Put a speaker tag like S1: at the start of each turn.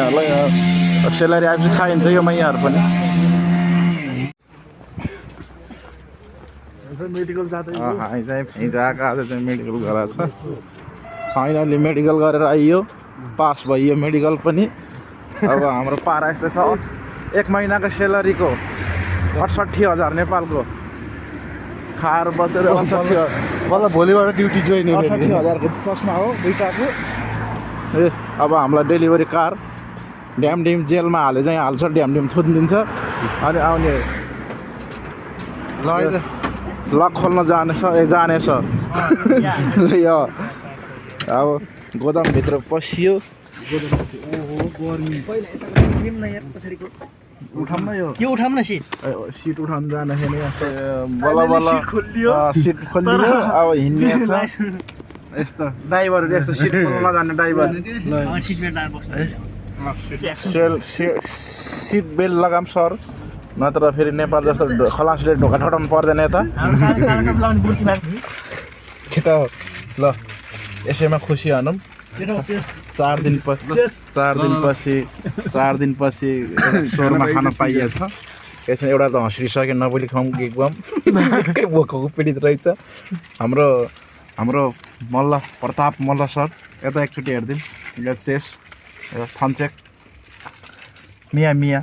S1: यहाँहरूलाई सेलरी आएपछि खाइन्छ यो मैयाहरू पनि
S2: मेडिकल जाँदै
S1: हामी चाहिँ हिजो आज चाहिँ मेडिकल गराएको छ फाइनली मेडिकल गरेर आइयो पास भइयो मेडिकल पनि अब हाम्रो पारा यस्तो छ 1 महिनाको सेलरीको 68,000 नेपालको खाएर बचेर 68,000
S2: मलाई भोलिबाट ड्युटी जोइन
S1: 68,000 को चस्मा हो दुईटाको ए अब हामीलाई डेलिभरी कार ड्यामडिम जेलमा हाले चाहिँ हाल्छ ड्यामडिम थुनिदिन्छ अनि आउने लक खोल्न जानेछ यो अब गोदामभित्र पसियो उठाउन यो
S3: के उठाउन न
S1: सिट उठाउन जाँदाखेरि बल्ल बल्ल सिट खोलियो अब हिँड्ने छ यस्तो ड्राइभरहरू यस्तो सिट खोल्न नजान्ने ड्राइभर सिट बेल्ट लगाम सर नत्र फेरि नेपाल जस्तो खलासले ढोका ठटाउनु पर्दैन यता केटा हो ल यसैमा खुसी हानौँ 4 दिनपछि स्वरमा खान पाइएछ यसमा एउटा त हँसिसक्यो नबोली खाउँ के खुवाऊँ भोकको पीडित रहेछ हाम्रो मल्ल प्रताप मल्ल सर यता एकचोटि हेरिदिउँ यो चेस यो फन्चेक मिया